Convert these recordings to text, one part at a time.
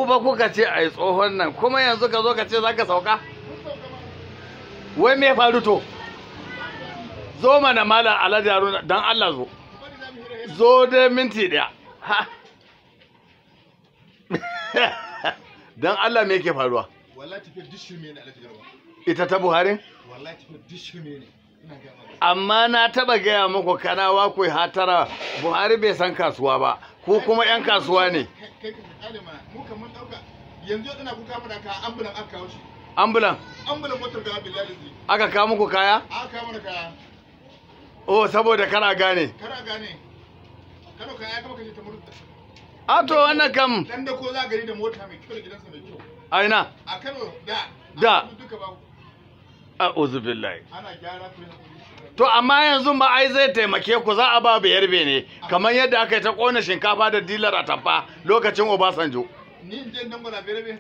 Ko ba kuka ce ai tsohon nan, kuma yanzu ka zo ka ce zaka sauka? Wai me faru to? Zo mana Malam Alhaji Haruna, dan Allah zo. Zo dai minti ɗaya. Ha. Dan Allah me yake faruwa? Wallahi tafiyar duk shirme ne, Alhaji Garba. Ita ta Buhari? Wallahi tafiyar duk shirme ne. Ina gaya maka. Amma na taba gaya muku, Kanawa, ku hatara, Buhari bai san kasuwa ba, ko kuma 'yan kasuwa ne. Kai ka kale mana, mu kan mun dauka yanzu ina kuka mana ka ambulan aka kawo shi. Ambulan? Ambulan motar ga billahi zai. Aka kawo muku kaya? Aka kawo mana kaya. Oh, saboda kana gane. Kana gane. Kano kaya ya gama kashe ta murta. A to wannan kam. Dan da ko za gari da mota mai kyau da gidansa mai kyau. Aina. A Kano da. Da. Duka babu. A'udhu billahi. Ana gyara ku. To amma yanzu ma ai zai taimake ku, za a ba Bayarbe ne, kamar yadda aka yi ta kona shinkafa da dilar atamfa lokacin Obasanjo. Ni in je nan gwada Bayarbe.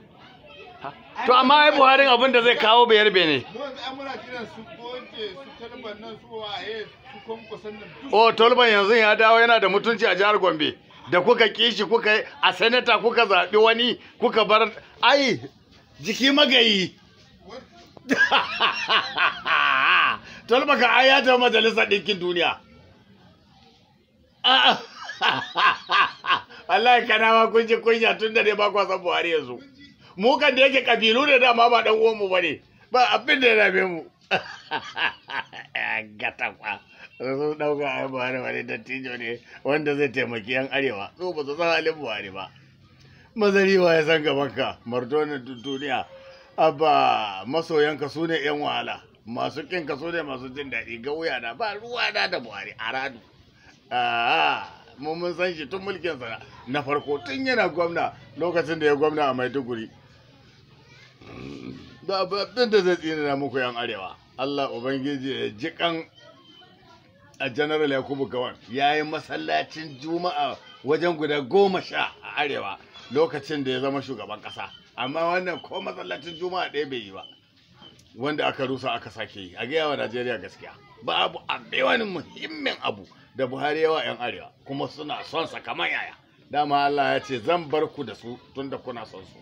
To amma ai Buhari abin da zai kawo Bayarbe ne. Mu yanzu an muna kiran su goje su Talban nan, su waye, su Kwankwason nan duk. Oh, Tolban yanzu ya dawo yana da mutunci a jihar Gombe. Da kuka kishi kuka yi a senata kuka zaɓi wani kuka bar ai jiki magayi. Tolba ka ai ya tafi Majalisar Ɗinkin Duniya. Wallahi Kanawa kun ji kunya tun da dai ba kwa san Buhari yanzu. Mu kan da yake kabilu da dama ba dan uwanmu ba ne. Ba abin da ya dame mu. Gata kwa. Sun ɗauka ai Buhari wani dattijo ne wanda zai taimaki 'yan arewa. Su ba su san halin Buhari ba. Mazariwa ya san gabanka, mardonin duniya. Abba, masoyanka su ne 'yan wahala. Masu kinka su ne masu jin daɗi. Ga wuya na ba ruwa na da Buhari a radu. Mun san shi tun mulkin sa na farko, tun yana gwamna, lokacin da ya gwamna a Maiduguri. Da abin da zai tsina muku 'yan arewa. Allah Ubangiji ya ji kan a General Yakubu Gowon, ya yi masallacin Juma'a wajen guda 10 a arewa lokacin da ya zama shugaban kasa, amma wannan ko masallacin Juma'a ɗaya bai yi ba, wanda aka rusa aka sake yi. A gaya wa Najeriya gaskiya, babu abu wani muhimmin abu da Buhari yawa 'yan arewa, kuma suna son sa kamar yaya. Dama Allah ya ce zan bar ku da su tunda kuna son su.